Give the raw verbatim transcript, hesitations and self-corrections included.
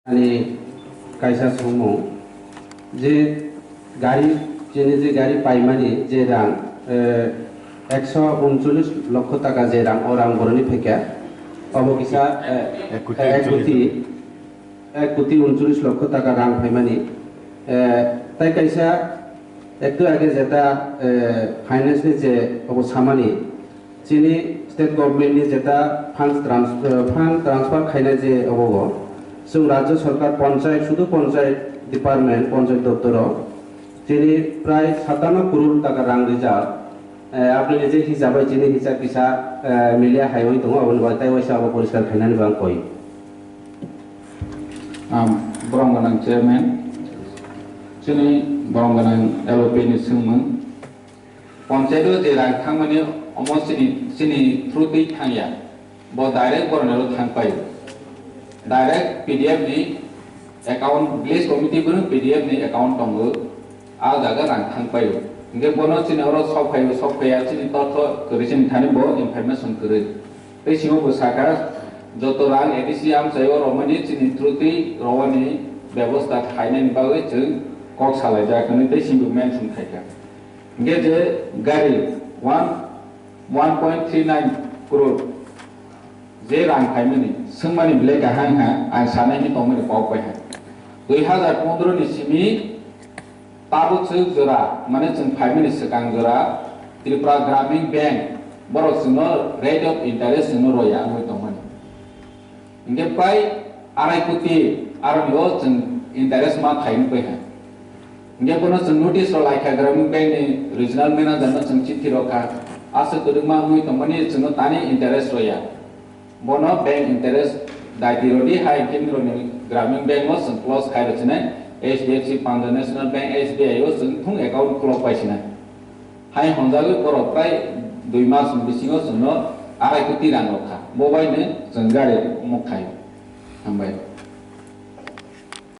Ani kaisa songmung je gari, chini je gari paimani je rang, eh, ekso uncholish lokho taka je rang, o rang boroni phaikha, obo kisa, eh, Ek koti ek koti, uncholish. Ek koti uncholish lokho taka rang phaimani. Eh, tai kaisa ektu age jeta, eh, finance ni je obo samani, chini state government ni jeta funds trans-, eh, fund transfer khaina je obo go, chwng rajya sarkar panchayat, sudu panchayat department, panchayat doptoro chini prai satanno crore taka rang rijak. Eh, aboni je hisab bai chini hisab kisa, eh, milia haiwi tongo, aboni bagwi tai waisa abo poriskar khainani bo ang koi. Am, borom gwnang chairman, chini borom gwnang L O P ni swngmung. Panchayat o je rang thangmani omo chini, chini through twi thangya. Bo direct boroni oro thang pai. Direct P D F ni account, village committee bo P D F ni account tongo. A jaga rang thang pai. Hingke bono chini oro sok phai, sok phaiya chini totho kwrwi chini thani bo information kwrwi. Tei simo bo saka joto rang A D C amchai o romani chini through twi rowani bebosta khainani bagwi chwng kok salaijak hwnwi tei simo mention khaikha. Hingke je gari one, one point three nine crore je rang phaimani, swngmani belai kaham ha, ang sanai ni tongmani kok bai ha. Dui hazar pondro ni simi tabuk swk jora, mane chwng phaimani swkang jora, Tripura Gramin Bank, borok chwngno rate of interest chwngno roya wngwi tongmani. Hingke prai arai koti aroni o chwng interest ma khaini koi ha. Hingke bono chwng notice rok laikha Gramin Bank ni regional manager no chwng chithi rok kha. Aswk kwrwngma wngwi tongmani chwngno tani interest roya. Bono bank interest daiti rodi hai hingke nironi Gramin Bank o chwng close khai rw sinai H D F C Punjab National Bank, S B I o chwng thung account khulok pai sinai. Hai honjagwi borok prai dui mas ni bisingo chwngno arai koti rang rok kha. Bo bai no chwng gari muk khai. Hambai.